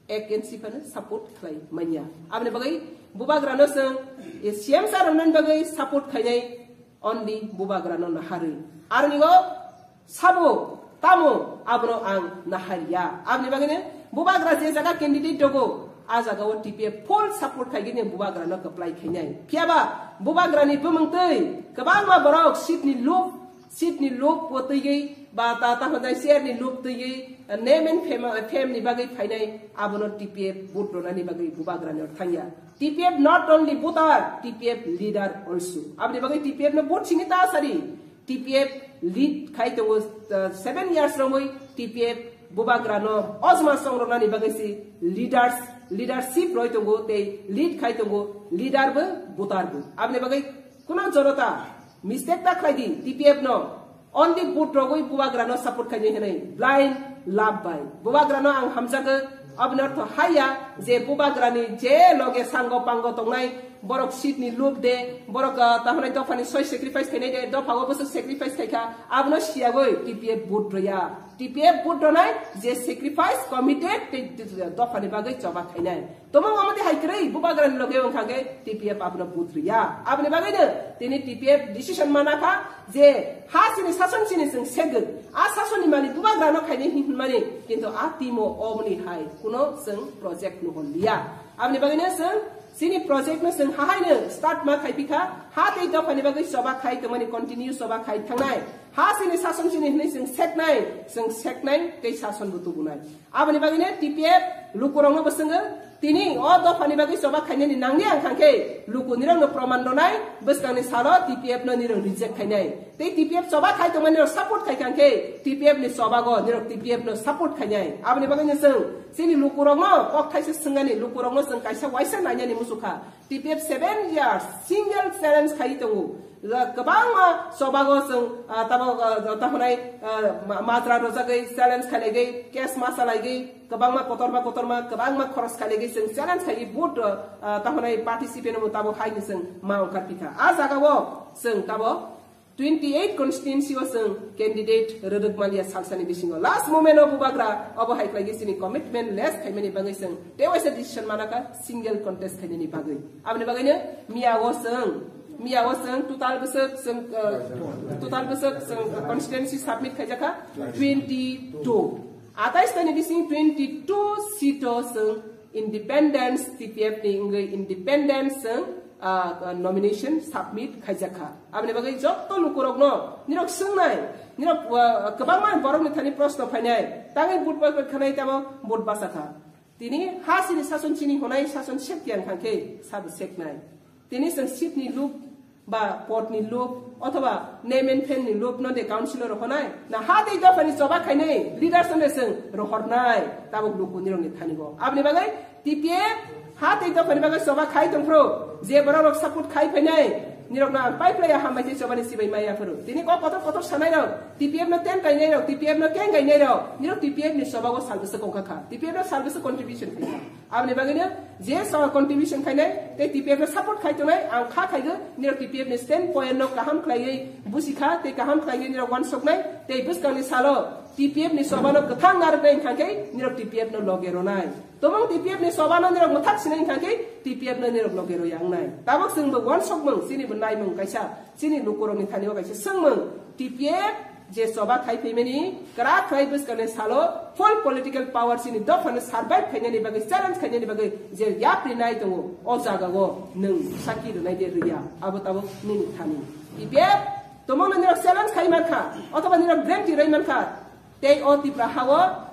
against phano support khlai manya. Aboni bagwi bubagrano chwng, e, C M sir rwnani bagwi support khainai only bubagrano naharwi. Aroni o sabo tamo abono ang naharya. Aboni bagwino bubagra je jaga candidate dogo, a jagao T P F full support khaigini bubagrano kwplai khainai. Phiya ba bubagrani bumung twi kwbangma borok seat ni loop, seat ni loop o twiwi ba ta, ta hwnjai chair ni loop twiwi name and fame, fame ni bagwi phainai, abono T P F vote ronani bagwi bubagrani thangya. T P F not only voter, T P F leader also. Aboni bagwi T P F no vote sini ta sari. T P F lead khai tongo, uh, seven years romwi T P F bubagrano ojma songroknani bagwi si leaders, leadership roi tongo tei lead khai tongo leader bo voter bo. Aboni bagwi kuno jonota mistake ta khlai di T P F no. Only vote rogwi bubagrano support khainai hinwi blind love bai. Bubagrano ang hamjago, aboni ortho haiya je bubagrani je loge sango pango tongnai, borok seat ni loop de, borok, ah, tahonai dophani soi sacrifice khainai de, dopha o bwswk sacrifice khaikha, abono siyagwi T P F vote rwya. T P F vote rwnai je sacrifice committed tei dophani bagwi choba khainai. Tongmung omo twi hai kwrwi bubagrani loge wngkha khe T P F abono vote rwya. Aboni bagwino tini T P F decision mana kha je ha chini sason chini chwng segwi. A sasonni malik bubagrano khainai hin hwnmani, kintu a timo omoni hai kuno chwng project nuhon liya. Aboni bagwino chwng chini project no chwng hahaino start ma khai phikha, ha tei dophani bagwi choba khai tongmani continue choba khai thangnai. Ha chini sason chini hwnwi chwng seknai, chwng seknai tei sason bo tubunai. Aboni bagwino T P F lukurokno bo swngwi, Tini o dophani bagwi choba khainani nangli ang khangkhe luku nirokno proman rwnai, bwskangni salo T P F no nirok reject khainai. Tei T P F choba khai tongmani rok support khai khangkhe T P F ni chobago nirok T P F no support khainai. Aboni bagwino chwng chini lukurokno kok thaisa swngnani, lukurokno chwng kaisa waisa nainani muchukha. T P F seven years single challenge khai tongo. Kwbangma chobago chwng, ah, tamo, ah, tamo hwnai, ah, ma-, majra rwjagwi challenge khailagwi, case ma chalaigwi, kwbangma kotorma kotorma, kwbangma khoros khailagwi chwng challenge khaigwi vote, ah, tamo hwnai participant rok tamo haino chwng ma ongkar pikha. A jagao chwng tamo twenty eight constituency o chwng candidate rwrwk manliya salsani bisingo. Last moment o bubagra obo hai khlaigwi chini commitment less khaimani bagwi chwng tewaisa decision manakha single contest khainani bagwi. Aboni bagwino miyao chwng, miyao chwng total bwswk chwng, uh, total bwswk chwng constituency submit khaijakha twenty two. Atais tani bising twenty two seat o chwng independence, T P F ni wngwi independence chwng, uh, nomination submit khaijakha. Aboni bagwi jotto lukurokno nirok swngnai, nirok, uh, kwbangma borokni thani proshno phainai, tangwi vote bai bai khanai tamo vote bachakha. Tini ha chini sason chini honai sason sek yang khangkhe sabo seknai. Tini chwng seat ni lup ba pod ni lup othoba name and fame ni lup no de councillor rok honai. Na ha tei dopha ni choba khainai leaders no de chwng rohornai tabuk luku nirok ni thani bo. Aboni bagwi T P F ha tei dopha ni bagwi choba khai tongphuru je borok rok support khai phainai. Nirokno ang pai phlai ya hambai se chobani sibai maya phuru. Tini kok kotor kotor sanai rok, T P F no ten kainai rok, T P F no keng kainai rok, nirok T P F ni sobago salbwswk kongkha kha. T P F no salbwswk contribution khaikha. Aboni bagwino je so contribution khainai, tei T P F no support khai tongnai, ang kha khaigo, nirok T P F ni stand point no kaham khlaiwi busi kha, tei kaham khlaiwi nirok wansoknai, tei bwskangni salo T P F ni sobano kwthang narwknai wngkha khe nirok T P F no loge ronai. Tomong T P F ni soba no nirok mwthak sinai wngkha khe T P F no nirok loge rw yang nai. Tabok chwng bo wansok mung, chini bo nai mung kaisa, chini lukurok ni thani o kaisa swng mung. T P F je soba khai phaimani kwrak khlai bwskang ni salo full political power chini dopha no survive khainani bagwi, challenge khainani bagwi je yapri nai tongo, o jaga o nwng saki rwnai de rwya, abo tabok nini thani. T P F tomong no nirok challenge khai man kha, othoba nirok guarantee rwi man kha. Tei o Tipra hao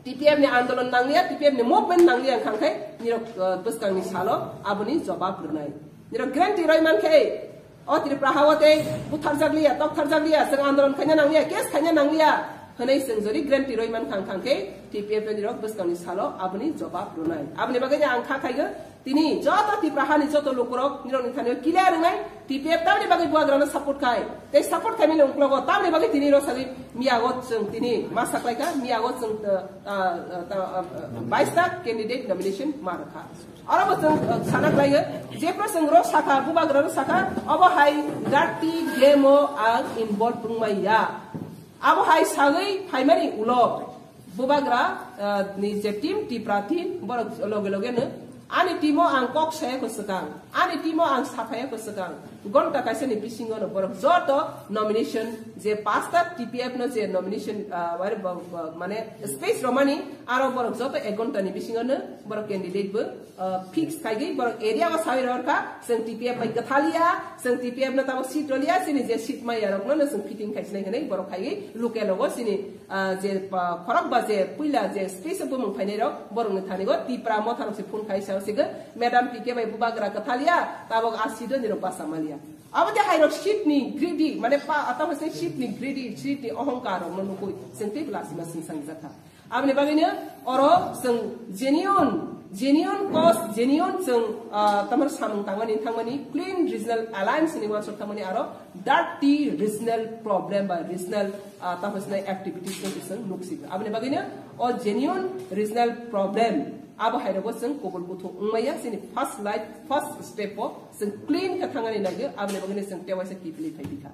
T P F ni andolon nangliya, T P F ni movement nangliya wngkha khe nirok, uh, bwskangni salo aboni jobab rwnai. Nirok guarantee roi mankhe o Tripura hao tei butharjakliya, toktharjakliya, chwng andolon khaina nangliya, case khaina nangliya hwnwi chwng jodi guarantee roi mankha wngkha khe T P F nirok bwskangni salo aboni jobab rwnai. Aboni bagwi ang kha khaigo, tini joto Tripura hani joto lukurok nirokni thani o clear wngnai, T P F tamni bagwi buagrano support khai, tei support khaimani uklogo tamni bagwi tini rw sagwi miyago chwng tini ma saklaikha, miyago chwng, uh, uh, uh, uh, uh, bais ta candidate nomination ma rwkha. Oro bo chwng, uh, sana khlaio, jephru chwng rw sakha, bubagrano sakha, obo hai dirty game o ang involve wngmaya. Abo hai sagwi phaimani ulo bubagra, ah, ni je team, Tipra team, borok loge loge no ani team o ang kok saya ko swkang, ani team o ang saphaya ko swkang. Gonta kaisa ni bisingo no borok joto nomination je pasta T P F no je nomination, ah, wari bo-, bo-, mane space romani aro borok joto ek gonta ni bisingo no borok candidate bo, ah, fix khaigwi borok area o sawi rw kha, chwng T P F bai kwthaliya, chwng T P F no tamo seat roliya, chini je seat maya rok no chwng fitting khai sinai hinwi borok khaigwi local o chini, ah, je pa-, khorok ba je puila je space o bumung phainai rok borok ni thani go Tipra motha rok se phone khai sao sigo, Madam P K bai bubagra kwthaliya, tabok a seat o nirok basa maliya. Abo de hai rok seat ni greedy, mane pa, atamo se seat ni greedy, seat ni ohongkar rok no nukui chwng tei bwla sima sing sang jakha. Aboni bagwino oro chwng genuine, genuine cause, genuine chwng, ah, tamar samung tangmani, thangmani, clean regional alliance ni uansuk thangmani aro dirty regional problem ba regional, ah, tamo sinai activities no chwng nuksik. Aboni bagwino o genuine regional problem abo hai rogo chwng kubul kuthuk wngmaya chini first life, first step o chwng clean khe thangani naiyo, aboni bagwino chwng tewaisa kipili phai bikha.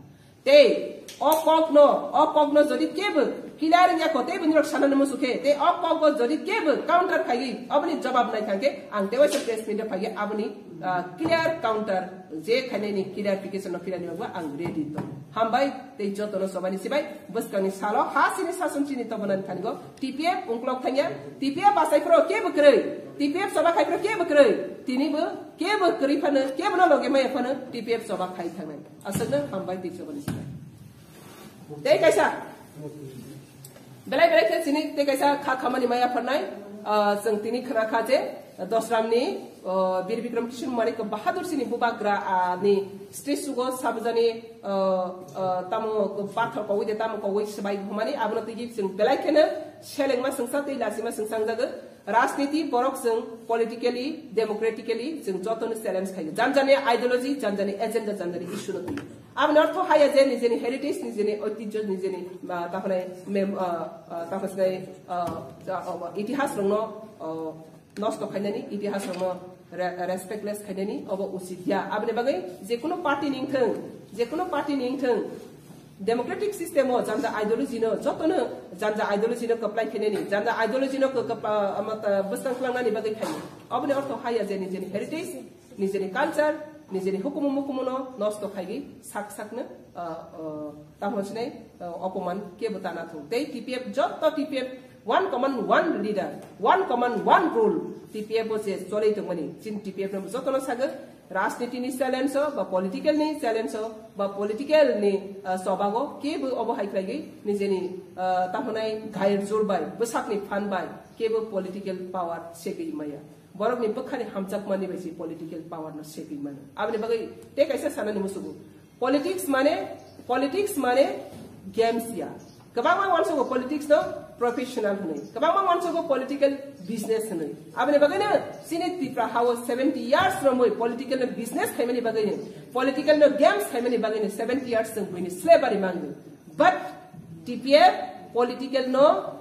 Tei o kokno, o kokno jodi kebo clear wngya kho, tei bo nirok sanani musu khe, tei o kokbo jodi kebo counter khaiwi, oboni jawab nai thangkhe, ang tewaisa press meet o phaiwi aboni, ah, clear counter je khainani clarification no philani bagwi ang ready tong. Hambai tei jotono chobani sibai bwskangni salo ha chini sason chini tobonani thani go T P F ungklok thangya, T P F bachai phro kebo kwrwi, T P F choba khai phro kebo kwrwi, tini bo kebo kwrwi phano, kebo no loge maya phano T P F choba khai thangnai. Aswkno hambai tei chobani sibai. Tei kaisa. Belai belai khe chini tei kaisa kha khamani maya pharnai, ah, chwng tini khna kha je, Dosramni, uh, Bir Bikram Kishore Manik Bahadur sini bubagra, uh, ni stage sugo sabjani, uh, uh, tamo pathor kogwi de tamo kogwi swbai humani abono tigi chwng belai kheno selengma swngsa tei lasima swngsa wngjago. Rajniti borok chwng politically, democratically chwng jotono challenge khaio. Janjani ideology, janjani agenda, janjani issue no twi. Aboni ortho haya je nijeni heritage, nijeni oitijjo, nijeni, uh, takhone mem-, uh, uh, takhone, uh, uh, itihas rokno, uh, nosto khainani, itihas rokno re-, respectless khainani, obo usit ya. Aboni bagwi je kuno party ni wngthung, je kuno party ni wngthung, democratic system o janja ideology no jotono janja ideology no kwplai khainani, janja ideology no kw-, kwpla-, ama, ta, bwskang klangnani bagwi khainani. Oboni ortho haya je nijeni heritage, nijeni culture, nijeni hukumu mukumu no nosto khaigwi sak sakno, ah, ah, tamo sinai, ah, opoman kebo tana thung. Tei T P F, joto T P F, one command, one leader, one command, one rule. T P F o je cholai tongmani, chin T P F no jotono sago, rajniti ni challenge o, ba political ni challenge o, ba political ni, ah, sobago kebo obo hai khlaigwi nijeni, ah, tahonai gair jor bai, bwsakni phan bai kebo political power segwi maya. Borokni bwkhani hamjakmani bai se political power no segwi mano. Aboni bagwi tei kaisa sanani musugo. Politics mane, politics mane games ya. Kwbangma uansugo politics no professional hwnwi. Kwbangma uansugo political business hwnwi. Aboni bagwi no chini Tripura hao seventy years romwi political no business khaimani bagwi no, political no games khaimani bagwi no seventy years chwng buini slavery mango. But T P F political no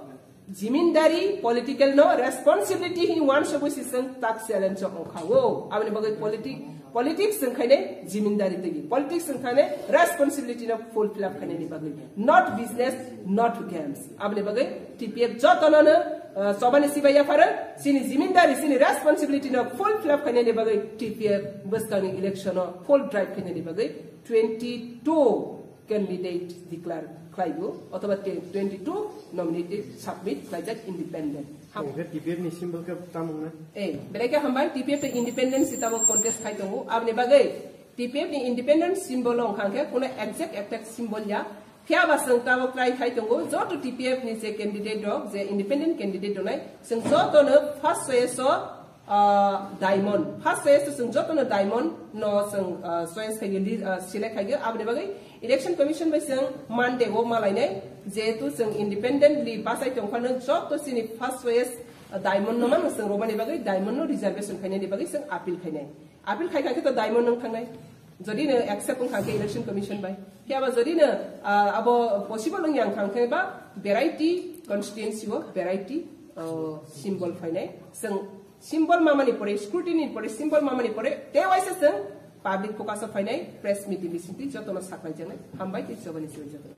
jimindari, political no responsibility hi uansugwi si chwng tak challenge o ongkha o. Aboni bagwi politic-, politics chwng khainai jimindari twi. Politics chwng khainai responsibility no fulfill up khainani bagwi. Not business, not games. Aboni bagwi T P F jotono no, uh, chobani sibai yapharo, chini jimindari, chini responsibility no fulfill up khainani bagwi T P F bwskangni election o full drive khainani bagwi twenty two candidate declare khlaigo, othoba te-, twenty two nominated submit khlaijak independent. Ham- Hwnkhe T P F ni symbol khe tamo wngnai? Eh, belai khe hambai, T P F tei independent si tamo contest khai tongo. Aboni bagwi T P F ni independent symbol wngkha khe kuno exact exact symbol ya. Phiya ba chwng tamo try khai tongo, joto T P F ni je candidate rok, je independent candidate rok nai, chwng joto no first choice o ah, diamond. First choice chwng jotono diamond no chwng, ah, choice khaigwi, li-, ah, select khaigwi. Aboni bagwi election commission bai chwng Monday o malainai, jehetu chwng independently bachai tongphano joto chini first choice, ah, diamond no mano chwng romani bagwi diamond no reservation khainani bagwi chwng appeal khainai. Appeal khai khai khe to diamond no thangnai. Jodi no accept wngkha khe election commission bai. Phiya ba jodi no, ah, abo possible wngya wngkha khe ba variety constituency o variety, ah, symbol phainai. Chwng symbol mamani pore, scrutiny ni pore, symbol mamani pore, tei waisa chwng public focus o phainai, press meeting bisingtwi jotono saklaijaknai. Hambai tei chobani chwng jotono.